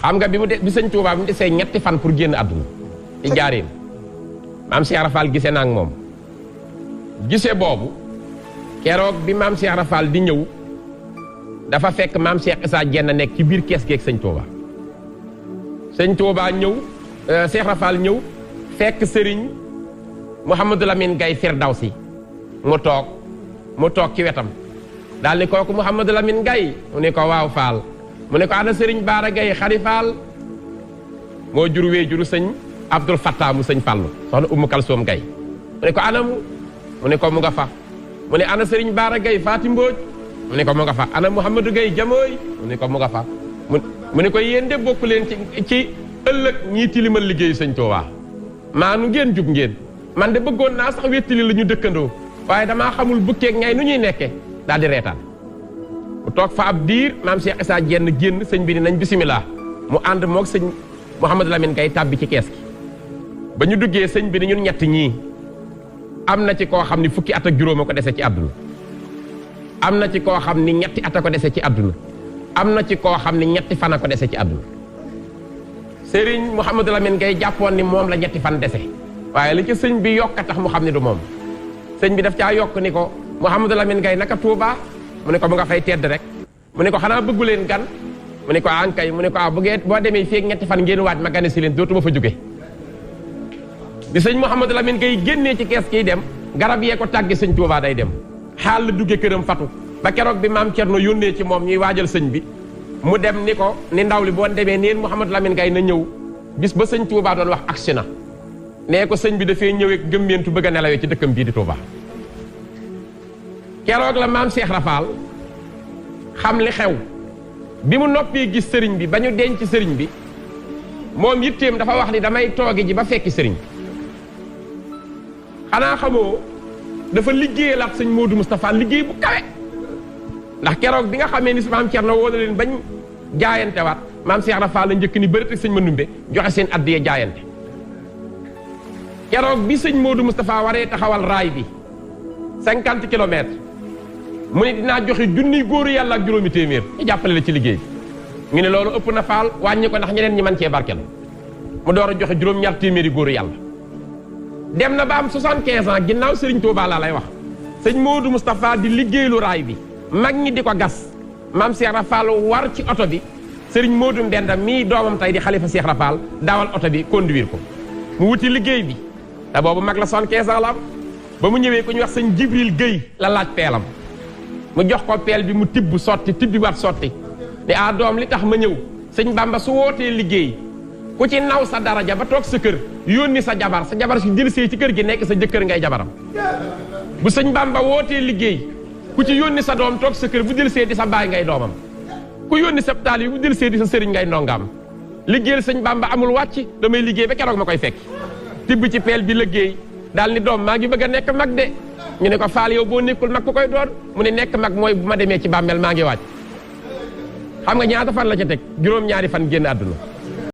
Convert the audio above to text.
xam nga bi sëñ Tuubaa bi mu desee ñetti fan pour génn àdduna ci njaareem maam Cheikh Ibra Fall gisee naa ak moom gisee boobu keroog bi maam Cheikh Ibra Fall di ñëw dafa fekk maam Cheikh Issa Diène nekk ci biir kees geeg sëñ Tuubaa ñëw Cheikh Ibra Fall ñëw fekk sëriñ Mouhamadou Lamine Gaye Firdawsi mu toog ci wetam daal ni kooku Mouhamadou Lamine Gaye mu ne ko waaw Fall mu ne ko ana sëriñ Baara Gaye xari Fall moo jur wee juru sëñ Abdoul Fattah mu sëñ Fallu soxna Umu Kalsoom Gaye mu ne ko anamu mu ne ko mu nga fa mu ne ana sëriñ Baara Gaye Faati Mbooj mu ne ko mu nga fa ana Mouhamadou Gaye Jamooy mu ne ko mu nga fa mu ne ko yéen de bokk leen ci ëllëg ñii tilimal liggéeyu sëñ Tuubaa maanu ngeen jub ngeen man de bëggoon naa sax wéttali la ñu dëkkandoo waaye damaa xamul bukkeeg ñay nu ñuy nekke daal di reetaan mu toog fa ab diir maam Cheikh Issa Diène génn sëñ bi ni nañ bisimilah mu ànd moog sëñ Mouhamadou Lamine Gaye tàbbi ci kees gi ba ñu duggee sëñ bi ni ñun ñett ñii am na ci koo xam ni fukki at ak juróom a ko dese ci àdduna am na ci koo xam ni ñetti at a ko dese ci àdduna am na ci koo xam ni ñetti fan a ko dese ci àdduna sëriñ Mouhamadou Lamine Gaye jàppoon ni moom la ñetti fan dese waaye li ci sëñ bi yokk a tax mu xam ni du moom sëñ bi daf caa yokk ni ko Mouhamadou Lamine Gaye naka Touba mu ne ko mu nga fay tedd rek mu ne ko xanaa bëggu leen gan mu ne ko ankay mu ne ko boo demee fii ak ñetti fan ngeen waaj ma gane si leen dootuma fa jóge bi sëñ Mouhamadou Lamine Gaye génnee ci kees kiy dem garab yee ko tàgge sëñ Touba day dem xaal la dugge këram fatu ba keroog bi maam Cerno yónnee ci moom ñuy waajal sëñ bi mu dem ni ko ni ndaw li boo demee neen Mouhamadou Lamine Gaye na ñëw bis ba sëñ Touba doon wax agsi na nee ko sëñ bi dafay ñëwee gëmmeentu bëgg a nelawee ci dëkkam bii di Touba keroog la maam Cheikh Ibra Fall xam li xew bi mu noppee gis sëriñ bi ba ñu denc sëriñ bi moom yitteem dafa wax ni damay toogi ji ba fekki sëriñ xanaa xamoo dafa liggéeyalaat sëñ Modou Moustapha liggéey bu kawe ndax keroog bi nga xamee ni maam Cerno woo na leen bañ jaayantewaat maam Cheikh Ibra Fall la njëkk ni bërit ak sëñ Mandumbe joxe seen addiya jaayante keroog bi sëñ Modou Moustapha waree taxawal raay bi 50 kilomètres mu ne dinaa joxe junniy góoru yàlla ak juróomi téeméer ñu jàppale la ci liggéey bi ñu ne loolu ëpp na Faal wàññi ko ndax ñeneen ñi mën cee barkel mu door a joxe juróom-ñaar téeméeri góoru yàlla dem na ba am 75 ans ginnaaw Serigne Touba laa lay wax sëñ Modou Moustapha di liggéeylu raay bi mag ñi di ko gas maam Cheikh Ibra Fall war ci oto bi Serigne Modou Mbenda mii doomam tey di xalifa Cheikh Ibra Fall daawal oto bi conduire ko mu wuti liggéey bi te boobu mag la 75 ans la am ba mu ñëwee ku ñu wax sëñ Jibril Guèye la laaj peelam mu jox ko peel bi mu tibb sotti tibbi waat sotti ne doom li tax ma ñëw sëñ Bamba su wootee liggéey ku ci naw sa daraja ba toog sa kër yónni sa jabar si jëlsee ci kër gi nekk sa jëkkër ngay jabaram bu sëñ Bamba wootee liggéey ku ci yónni sa doom toog sa kër bu jëlsee di sa baay ngay doomam ku yónni sa taal yi bu jëlsee di sa sëriñ ngay ndongaam liggéeyal sëñ Bamba amul wàcc damay liggéey ba keroog ma koy fekk tibb ci peel bi liggéey daal ni doom maa ngi bëgg a nekk mag de ñu ne ko Faal yow boo nekkul mag ku koy doon mu ne nekk mag mooy bu ma demee ci bàmmeel maa ngi waaj xam nga ñaata fan la ca teg juróom-ñaari fan génn àdduna